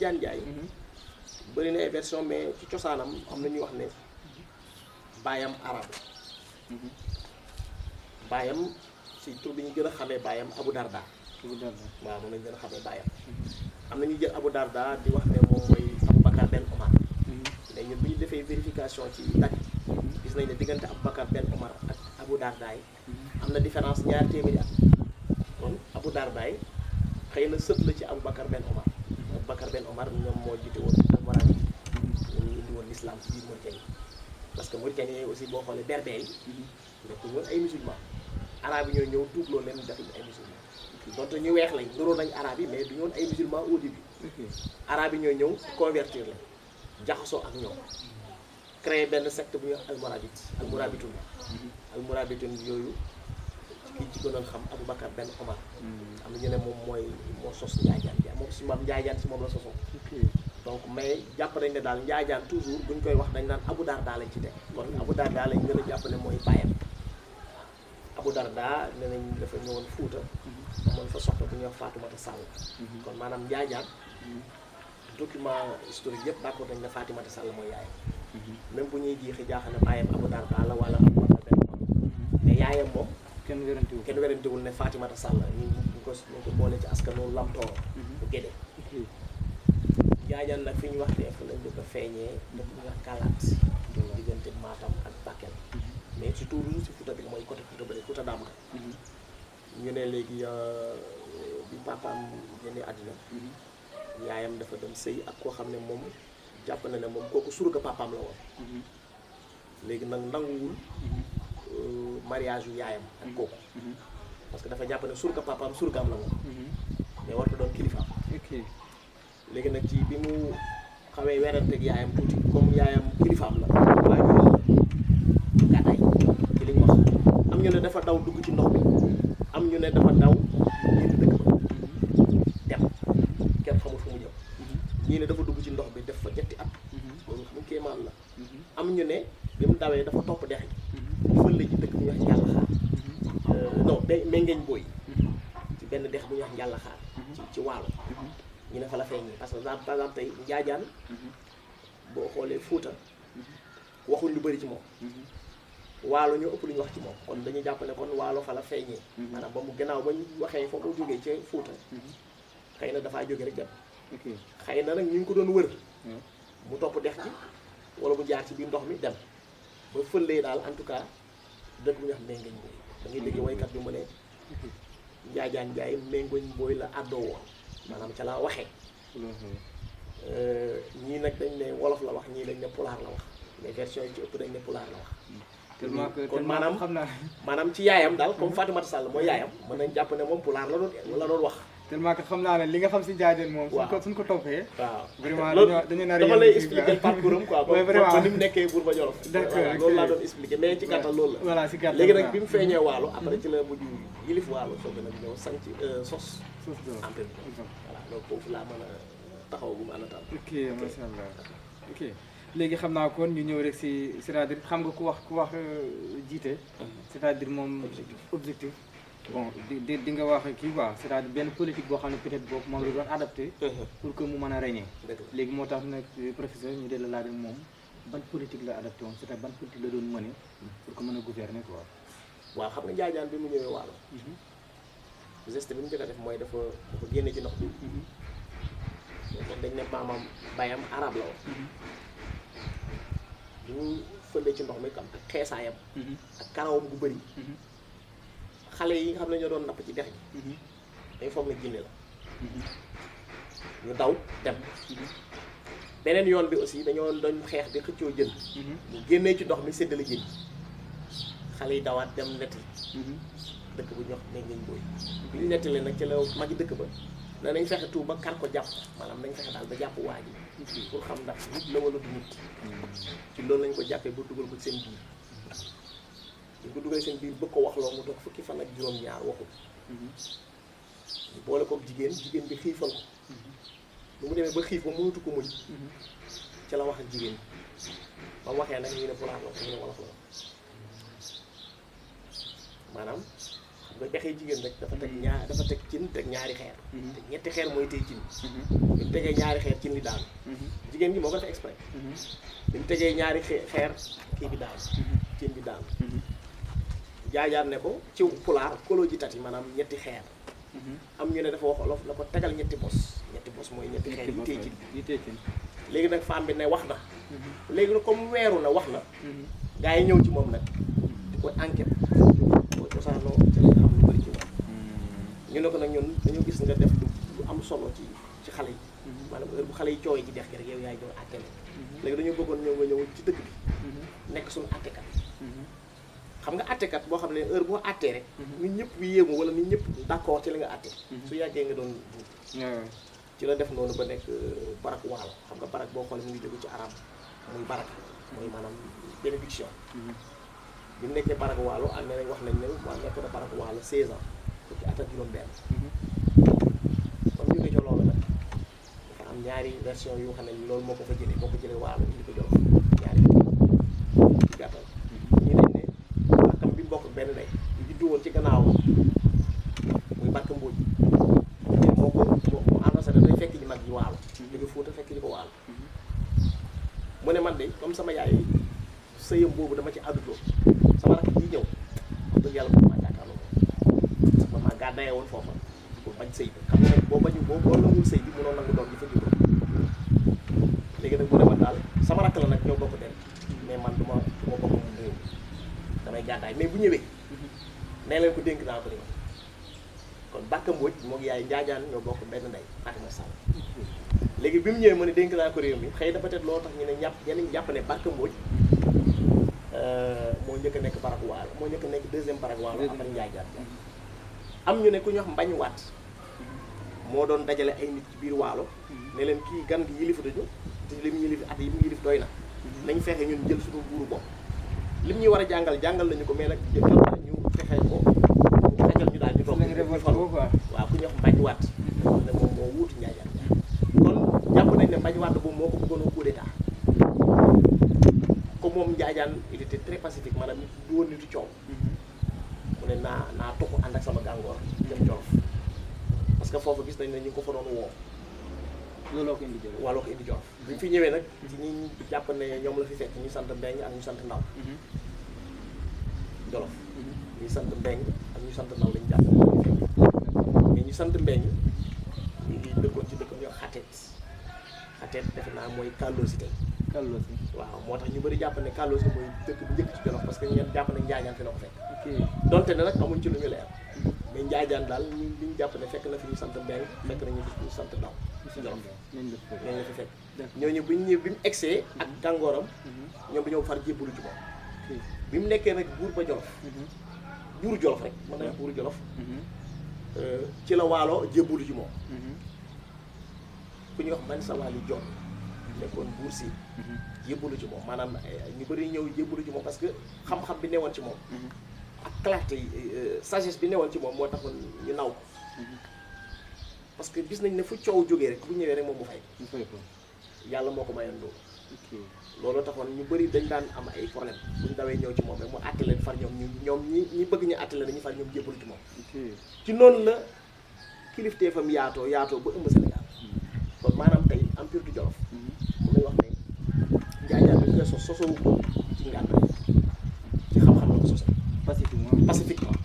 Njaajaan Njaay bëri na ay version mais ci cosaanam am na ñuy wax ne baayam arab la baayam si tur bi ñu gën a xamee baayam Abu Darda waaw moom lañ gën a xamee baayam am na ñuy jël Abu Darda di wax ne moom mooy Aboubacar Ben Omar mais ñun bu ñu defee vérification ci daj gis nañ ne diggante Aboubacar Ben Omar ak Abu Darda yi am na différence ñaar téeméeri at kon Abu Darda yi xëy na sët la ci Aboubacar Ben Omar Aboubacar Ben Omar ñoom moo jiite woon almoravi ñoom ñu indi woon l'islam ci biir Mauritanie parce que Mauritanie aussi boo xoolee berbère yi nekk ñoon ay musulman arab yi ñoo ñëw tuubloo leen def ay musulman donte ñu weex lañ nuroo nañ arab yi mais du ñoon ay musulman au début arab yi ñoo ñëw convertir leen jaxasoo ak ñoom créé benn secte bu ñuy wax almourabitoun almourabitoun yooyu kii ci gënoon xam Aboubacar Ben Omar am na ñu ne moom moo sos Njaajaan Njaay moom si maam Njaajaan si moom la sosoo donc mais jàpp nañ ne daal Njaajaan toujours buñ koy wax dañ naan Abu Darda lañ ci teg kon Abu Darda lañ gën a jàpp ne mooy bàyyam Abu Darda ne nañ dafa ñëwoon Fuuta amoon fa soxna bu ñuy wax Faatumata Sall kon maanaam Njaajaan document historique yëpp d'accord nañ ne Faatumata Sall mooy yaayam même bu ñuy jiixi jaaxal ne bàyyam Abu Darda la wala Aboubacar Ben Omar mais yaayam moom kenn werantewul ne Faatumata Sall ñu ko boole ci askanu Lamtoor bu Gédé Njaajaan nag fi ñu wax ne fu lañ dëkk a feeñee dëkk bu ñuy wax Kalaat diggante Matam ak Bakel mais surtout lu si Fuuta bi mooy côté Fuuta bëri Fuuta Damga ñu ne léegi bi papaam génnee àddina yaayam dafa dem sëy ak koo xam ne moom jàpp na ne moom kooku surga papaam la woon léegi nag nanguwul mariage yu yaayam ak kooku parce que dafa jàpp ne surga papaam surgaam la woon mais warta doon kilifaam léegi nag ci bi mu xawee weranteeg yaayam tuuti comme yaayam kilifaam la waaye ñu gàddaay ci li ñu wax am ñu ne dafa daw dugg ci ndox bi am ñu ne dafa daw génn dëkk ba dem kenn xamul fu mu jëm ñii ne dafa dugg ci ndox bi def fa ñetti at loolu xam nga kéemaan la am ñu ne bi mu dawee dafa topp dex gi fële ci dëkk bu ñuy wax Njàllaxaar non Mengeñ Boy ci benn dex bu ñuy wax Njàllaxaar ci Waalo ñu ne fa la feeñee parce que par exemple tey Njaajaan boo xoolee Fuuta waxuñ lu bëri ci moom Waalo ñoo ëpp lu ñu wax ci moom kon dañuy jàpp ne kon Waalo fa la feeñee maanaam ba mu gannaaw ba ñu waxee foo ko jógee ci Fuuta xëy na dafaa jóge rek dem xëy na nag ñu ngi ko doon wër mu topp dex gi wala mu jaar ci biir ndox mi dem ba fëlee daal en tout cas dëkk bu ñu wax Mengeñ Boy da ngay dégg waykat bi mu ne Njaajaan Njaay Mengeñ Boy la àddoo woon maanaam ca la waxee ñii nag dañ ne wolof la wax ñii dañ ne pulaar la wax mais version yi ci ëpp dañ ne pulaar la wax kon maanaam ci yaayam daal comme Faatumata Sall mooy yaayam mën nañ jàpp ne moom pulaar la doon wax tellement que xam naa ne li nga xam si Njaajaan moom suñ ko toppee waaw vraiment dañu nar dama lay expliquer parcours am quoi vraiment ba ni mu nekkee Buurba Jolof d'accord loolu laa doon expliquer mais ci gàttal loolu la voilà si gàttal léegi nag bi mu feeñee Waalo après ci la mujj yilif Waalo soog nag ñëw sanc sos empire bi voilà loolu foofu laa mën a taxaw bu ma anatal ok macha allah ok léegi xam naa kon ñu ñëw rek si c'est-à-dire xam nga ku wax jiite c'est-à-dire moom objectif bon di nga wax kii quoi c'est-à-dire benn politique boo xam ne peut-être boobu moom la doon adapté pour que mu mën a régner léegi moo tax nag professeur ñu dee la laaj moom ban politique la adapté woon c'est-à-dire ban politique la doon mëne pour que mën a gouverner quoi waaw xam nga Njaajaan bi mu ñëwee Waalo geste bi mu njëkk a def mooy dafa génne ci ndox bi dañ ne maamam bayam arab la woon bi mu fëlee ci ndox mi kam ak xeesaayam ak karawam gu bëri xale yi nga xam ne ñoo doon napp ci dex gi dañ foog ne Ginne la ñu daw dem beneen yoon bi aussi dañoo doon xeex di xëccoo jën mu génnee ci ndox mi séddale jën xale yi dawaat dem netti dëkk bu ñu wax Mengeñ Boy bi ñu nettalee nag ci la magi dëkk ba na nañ fexe tuub ba kar ko jàpp maanaam nañ fexe daal ba jàpp waa ji pour xam ndax nit la wala du nit ci loolu lañ ko jàppee ba dugal ko seen biir ñu ko dugal seen biir bëgg ko wax loo mu toog fukki fan ak juróom-ñaar waxul ñu boole ko jigéen bi xiifal ko bu mu demee ba xiif ba mënatu ko muñ ci la wax ak jigéen ba mu waxee nag ñu ne pulaar la ñu ne wolof la maanaam xam nga jaxee jigéen rek dafa teg dafa teg cin teg ñaari xeer te ñetti xeer mooy tey cin bi mu tegee ñaari xeer cin li daanu jigéen gi moo ko def exprès bi mu tegee ñaari xeer kii bi daanu cin bi daanu jaajaar ne ko ci pulaar kolo ji tati maanaam ñetti xeer am ñu ne dafa wax olof la ko tegal ñetti bos mooy ñetti xeer yi tey cin léegi nag femme bi ne wax na léegi nag comme weeru na wax na gars yi ñëw ci moom nag di ko enquête boo cosaanoo ci la xam lu bëri ci moom ñu ne ko nag ñun dañoo gis nga def lu am solo ci xale yi maanaam heure bu xale yi cooy ci dex gi rek yow yaay ñëw àtte léegi dañoo bëggoon ñëw nga ñëw ci dëkk bi nekk suñu àttekat xam nga àttekat boo xam ne heure boo àttee rek nit ñëpp bi yéemu wala nit ñëpp d'accord ci li nga àtte su yàggee nga doon buur ci la def noonu ba nekk barak waalo xam nga barak boo xoolee mu ngi jóge ci arab muy barak mooy maanaam bénédiction bi mu nekkee barak waalo am na wax nañ ne waa nekk na barak waalo 16 ans fukki at ak juróom-benn comme ñu ngi ci loolu nag dafa am ñaari version yoo xam ne loolu moo ko fa jëlee waalo indi ko Jolof ñaari ci gàttal ñu ne ne barkam bi mbokk benn day ñu juddu woon ci gannaaw muy barka Mbóoj moo annoncé day fekk ji mag ji waalo jóge Fuuta fekk ji ko waalo mu ne man de comme sama yaay sëyam boobu dama ci àddutoo sama rakk ji ñëw wax dëgg yàlla boobu maa jàkkaarloo ko sax maa gàddayee woon foofa pour bañ sëy bi xam nga nag boo nangul sëy bi mënoo nangu doom ji fa juddoo léegi nag mu ne ma daal sama rakk la nag ñoo bokk dem mais man du ma bokk moom réew damay gàddaay mais bu ñëwee nee leen ko dénk naa ko ni ma kon Barka Mbóoj moom yaay Njaajaan ñoo bokk benn ndey Fatima Sall léegi bi mu ñëwee mu ne dénk naa ko réew mi xëy na peut-être loolu tax ñu ne ñenn ñi jàpp ne Barka Mbóoj moo njëkk a nekk barak waalo moo njëkk a nekk deuxième barak waalo après Njaajaan am ñu ne ku ñu wax Mbañ Waat moo doon dajale ay nit ci biir waalo ne leen kii gan gi yilifatuñu te li mu yilif at yi mu yilif doy na nañ fexe ñun jël suñu buuru bopp lim ñuy war a jàngal nañu ko mais nag jëkkal na ñu fexe ko xajal ñu daal ñu toog waaw ku ñu wax Mbañ Waat ne moom moo wuutu Njaajaan kon jàpp nañ ne Mbañ Waat boobu moo ko bëggoon a coup d'état comme moom Njaajaan il était très pacifique maanaam nit du woon nitu coow mu ne naa toxu ànd ak sama gàngoor jëm Jolof parce que foofu gis nañ ne ñu ngi ko fa doon woo looloo ko indi Jolof waaloo ko indi Jolof bi fi ñëwee nag ci ñi jàpp ne ñoom la fi fekk ñu sant Mbeng ak ñu sant Ndaw Jolof ñu sant Mbeng ak ñu sant Ndaw lañu jàpp mais ñu sant Mbeng ñu ngi dëkkoon ci dëkk ñu wax xateet defe naa mooy Kalloosi tey Kalloosi waaw moo tax ñu bëri jàpp ne Kalloosi mooy dëkk bu njëkk ci Jolof parce que ñeen jàpp ne Njaajaan fi la ko fekk donte ne nag amuñ ci lu ñu leer mais Njaajaan daal li ñu jàpp ne fekk na fi ñu sant Mbeng fekk na ñu sant Ndaw Jolof ñooñu la fi fekk ñooñu bi mu egsee ak gàngooram ñoom dañoo far jébbalu ci moom bi mu nekkee nag buur ba Jolof buuru Jolof rek mën na wax buuru Jolof ci la waalo jébbalu ci moom ku ñuy wax man sa waali Joon nekkoon buur si jébbalu ci moom maanaam ñu bëri ñëw jébbalu ci moom parce que xam-xam bi newoon ci moom ak clarté sagesse bi newoon ci moom moo taxoon ñu naw ko parce que gis nañ ne fu coow jógee rek bu ñëwee rek moom mu fay ko yàlla moo ko mayoon loolu taxoon ñu bëri dañ daan am ay problème buñ dawee ñëw ci moom rek mu àtte leen far ñoom ñi bëgg ñu àtte leen dañuy far ñoom jébbalu ci moom ci noonu la kilifteefam yaatoo ba ëmb Sénégal kon maanaam tey empire du Jolof mun nañu wax ne Njaajaan bi koy sosowu ko ci ngànnaay ci xam-xam la ko sose pacifiquement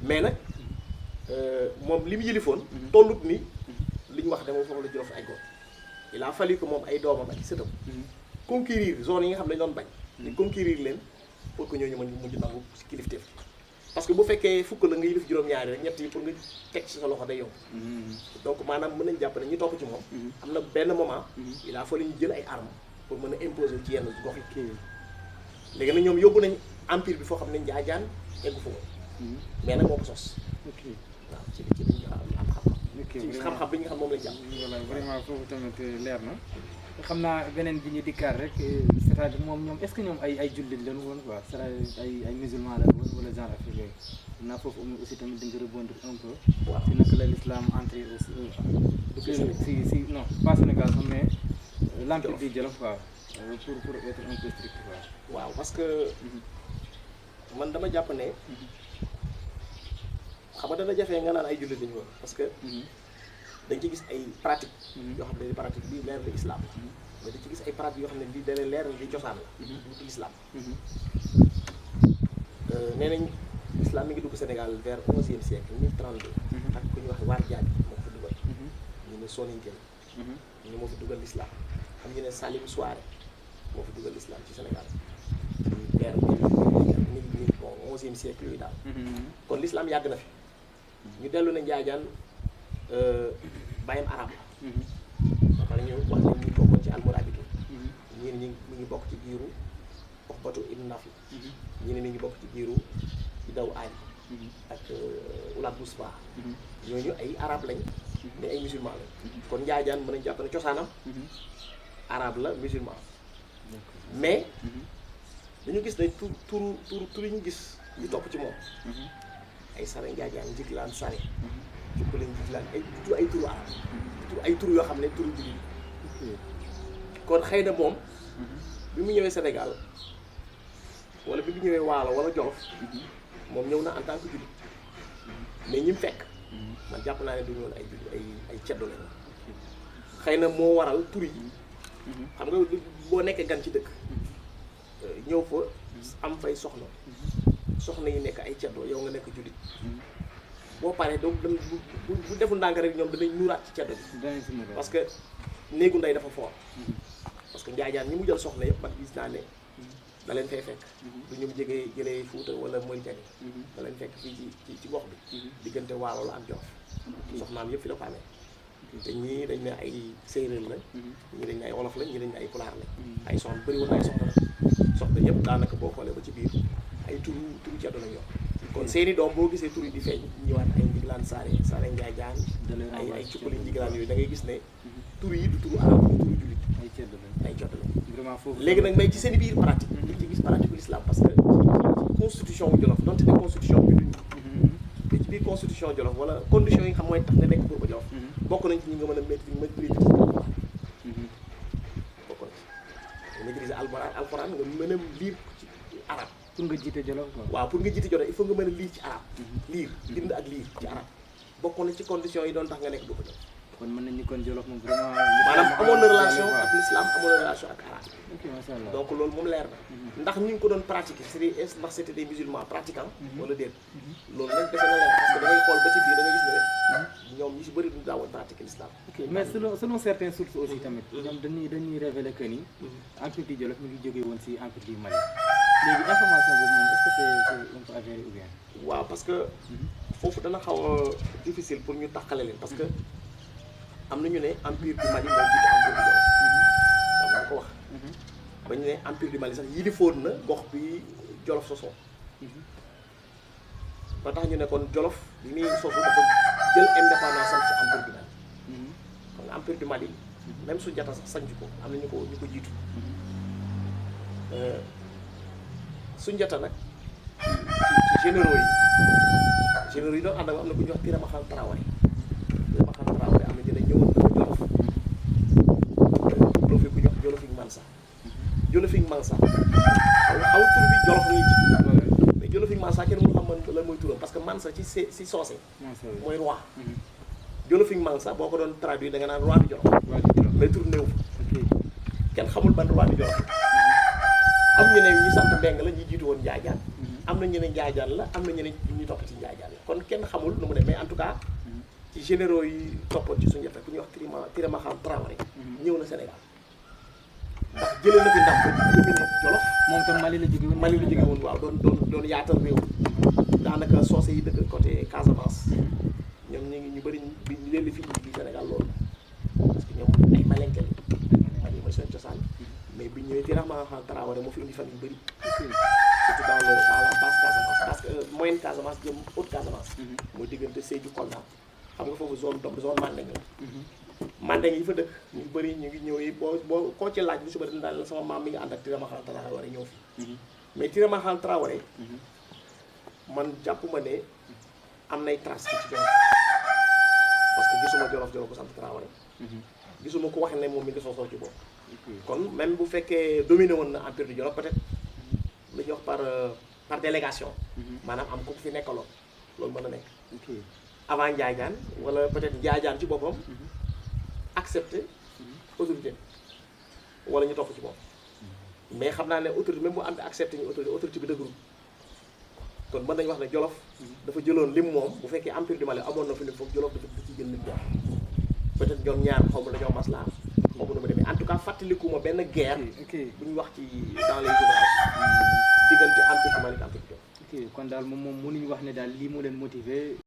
mais nag moom li mu yilifoon tollut ni li ñu wax ne moom foofu la Jolof ay góor il a fallu que moom ay doomam ak i sëtam conquérir zone yi nga xam ne dañu doon bañ ñu conquérir leen pour que ñooñu mujj nangu si kilifteef parce que bu fekkee fukk la nga yilif juróom-ñaari rek ñett yi pour nga teg ci sa loxo day yomb donc maanaam mën nañ jàpp ne ñu topp ci moom am na benn moment il a fallu ñu jël ay armes pour mën a imposer ci yenn gox yi léegi nag ñoom yóbbu nañ empire bi foo xam ne Njaajaan eggu fa woon mais nag moo ko sos waaw ci liñ am xam-xam ci xam-xam bi nga xam moom lañ jàpp voilà vraiment foofu tamit leer na xam naa beneen bi ñu dikkaat rek c'est-à-dire moom ñoom est-ce que ñoom ay jullit lañu woon quoi c'est-à-dire ay musulman la woon wala genre affaire yooyu xam naa foofu aussi tamit dañ ko rebondir un peu si naka la l'islam entré si non pas Sénégal sax mais l'empire du Jolof quoi pour être un peu strict quoi waaw parce que man dama jàpp ne xam nga dana jafee nga naan ay jullit lañu woon parce que dañ ci gis ay pratique yoo xam ne di pratique bii leer la islam mais dañ ci gis ay pratique yoo xam ne lii dana leer la li cosaan la du l'islam nee nañ islam mi ngi dugg Sénégal vers 11e siècle 1032 ak ku ñuy wax War Jaaj moo ko fa dugal ñu ne Soninké ñu moo fi dugal l'islam xam ñu ne Salim Souare moo fi dugal l'islam ci Sénégal vers 11e siècle yooyu daal kon l'islam yàgg na fi ñu dellu ne Njaajaan bàyyam arab la dafa ñu wax ne ñu bokkoon ci almorabitu ñii ne ñu ngi bokk ci giiru Uqbatu ibn Nafi ñii ne mi ngi bokk ci giiru ci daw aaj ak Ulaat Buspa ñooñu ay arab lañ mais ay musulman lañ kon Njaajaan mën nañu jàpp ne cosaanam arab la musulman mais dañu gis ne tur yi ñu gis ñu topp ci moom ay sare Njaajaan Njiglaan sare jubbale Njiglaan ay turu arab ay tur yoo xam ne turu jullit kon xëy na moom bi mu ñëwee Sénégal wala bi mu ñëwee Waalo wala Jolof moom ñëw na en tant que jullit mais ñi mu fekk man jàpp naa ne du ñu woon ay jullit ay ceddo lañu xëy na moo waral tur yi xam nga boo nekkee gan ci dëkk ñëw fa am fay soxna yi nekk ay ceddo yow nga nekk jullit boo paree donc bu deful ndànk rek ñoom danañ nuuraat ci ceddo bi parce que néegu ndey dafa fort parce que Njaajaan ñi mu jël soxna yëpp man gis naa ne da leen fay fekk du ñu jëlee Fuuta wala Mauritanie da leen fekk fii ci gox bi diggante Waalo la ak Jolof soxnaam yëpp fi la ko amee te ñii dañ ne ay séeréer la ñii dañ ne ay wolof la ñii dañ ne ay pulaar la ay soxna bëri woon ay soxna yëpp daanaka boo xoolee ba ci biir ay turu ceddo lañ yor kon seeni doom boo gisee tur yi di feeñ ñëwaat ay Njiglaan Saare Njaajaan ay cukkali Njiglaan yooyu da ngay gis ne tur yi du turu arab du turu jullit ay ceddo lañ léegi nag may ci seen biir pratique di ci gis pratique l'islam parce que constitution wu Jolof donte ne constitution bi duñu te ci biir constitution Jolof wala condition yi nga xam mooy tax nga nekk buur ba Jolof bokk nañ ci ñi nga mën a maîtriser bokk na ci maîtriser alxuraan nga mën a lire ci arab pour nga jiite Jolof quoi. waaw pour nga jiite Jolof il faut nga mën a lire ci arab lire bind ak lire ci arab bokk na ci condition yi doon tax nga nekk buur ba Jolof kon mën nañu kon Jolof moom vraiment maanaam amoon na relation ak l'islam amoon na relation ak arab ok macha allah donc loolu moom leer na ndax ñu ngi ko doon pratiquer c'est ndax c'était des musulmans pratiquants wala déet loolu nag defe na leer parce que da ngay xool ba ci biir da ngay gis ne ñoom ñu si bëri duñu daawoon pratiquer l'islam ok mais selon certaines sources aussi tamit ñoom dañuy révéler que ni empire du Jolof mi ngi jógee woon si empire du Mali léegi information boobu moom est-ce que c'est un peu avéré ou bien waaw parce que foofu dana xaw a difficile pour ñu tàqale leen parce que am nañu ne empire du Mali moo jiite empire du Jolof am na ko wax ba ñu ne empire du Mali sax yilifoon na gox bi Jolof sosoo ba tax ñu ne kon Jolof bi muy sosu dafa jël indépendance am ci empire du Mali kon empire du Mali même Sunjata sax sañc ko am na ñu ko jiitu Sunjata nag ci généraux yi doon ànd ak am na ku ñuy wax Tiramaxal Traoré am na ñu ne ñëwoon na Jolof Jolof ku ñuy wax Jolofik Mansa xaw tur bi Jolof ngay ci mais Jolofik Mansa kenn mënu xam man lan mooy turam parce que Mansa ci soose mooy roi Jolofik Mansa boo ko doon traduire da nga naan roi du Jolof mais tur néew kenn xamul ban roi du Jolof am ñu ne ñu sant Mbeng la ñuy jiitu woon Njaajaan am na ñu ne Njaajaan la am na ñu ne ñu topp ci Njaajaan la kon kenn xamul nu mu ne mais en tout cas ci généraux yi toppoon ci suñu jafe ku ñuy wax Tiramaxal Traoré ñëw na Sénégal ndax jëlee na fi ndax ba dominer Jolof moom tam Mali la jóge woon waaw doon yaatal réew daanaka soose yi dëkk côté Casamance ñoom ñu bëri bi ñu leen di fi bi Sénégal loolu parce que ñoom ay malenke la Mali mooy seen cosaan mais bi ñëwee Tiramaxal Traoré moo fi indi fan yu bëri surtout dans la basse Casamance parce que moyenne Casamance jëm haute Casamance mooy diggante Sédhiou Kolda xam nga foofu zone Mandeng la Mandeng yi fa dëkk ñu bëri ñu ngi ñëw yi boo koo ci laaj bu suba daal la sama maam mi nga ànd ak Tiramaxal Traoré ñëw fi mais Tiramaxal Traoré man jàpp ma ne am nay trace ci Jolof parce que gisuma Jolof bu sant Traoré gisuma ko wax ne moom mi ngi sosoo ci bopp kon même bu fekkee dominé woon na empire du Jolof peut-être lu ñuy wax par délégation maanaam am ku fi nekkaloon loolu mën na nekk ok avant Njaajaan wala peut-être Njaajaan ci boppam accepter autorité wala ñu topp ci moom mais xam naa ne autorité même bu am accepté ñu autorité bi dëgërul kon mën nañu wax ne Jolof dafa jëloon lim moom bu fekkee empire du Mali amoon na fi lim foofu Jolof dafa ci jël lim jox peut-être ñoom ñaar xaw ma dañoo maslaa xaw ma nu ma demee en tout cas fàttalikuma benn guerre ok bu ñu wax ci dans les ouvrages diggante empire du Mali ak empire du Jolof ok kon daal moom mënuñu wax ne daal lii moo leen motiver